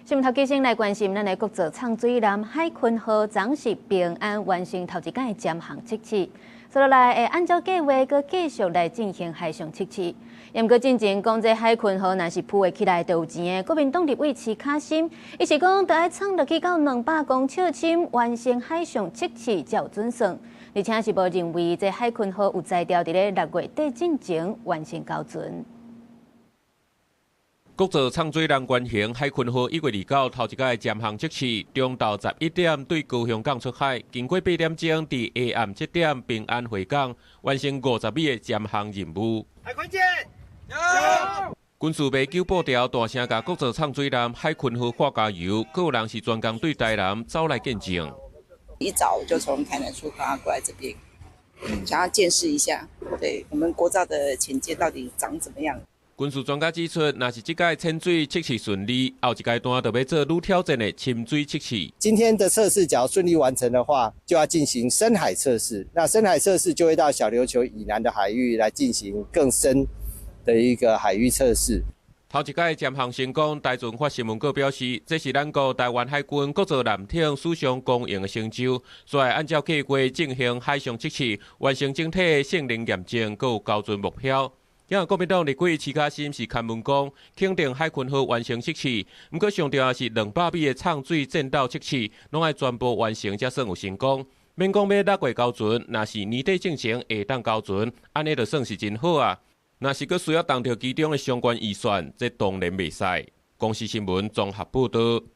新聞頭先來關心咱的國造藏水艦海鯤號，昨昏是平安完成頭一擺潛航測試，接落來會按照計劃，閣繼續來進行海上測試。毋過進前講這海鯤號若是浮會起來就有錢的國民黨立委徐卡心，伊是講著愛藏落去到200公尺深，完成海上測試才有準算，而且是無認為這海鯤號有才調佇咧6月底進前完成交船。國造藏水艦原型海鯤號1月29頭一擺潛航測試，中晝11點對高雄港出海，經過8點鐘，佇下暗7點平安回港，完成50米的潛航任務。海鯤艦，軍事迷糾布條大聲共國造藏水艦海鯤號喊加油，閣有人是專工對台南走來見證。一早就從台南出發過來這邊，想要見識一下，對我們國造的潛艦到底長怎麼樣。軍事專家指出，若是這擺潛水測試順利，後一階段就欲做愈挑戰的深水測試。今天的測試假如順利完成的話，就要進行深海測試。那深海測試就會到小琉球以南的海域來進行更深的一個海域測試。頭一擺潛航成功，台船發新聞稿表示，這是咱國台灣海軍國造艦艇史上光榮的成就，所以按照計劃進行海上測試，完成整體的性能驗證，閣有交船目標。因為國民黨立委徐卡心是刊文講，肯定海鯤號完成測試，毋過上重要是200米的藏水戰鬥測試，攏愛全部完成才算有成功。免講欲6月交船，若是年底進前會當交船，按呢就算是真好啊。若是閣需要動著其中的相關預算，這當然袂使。公視新聞綜合報導。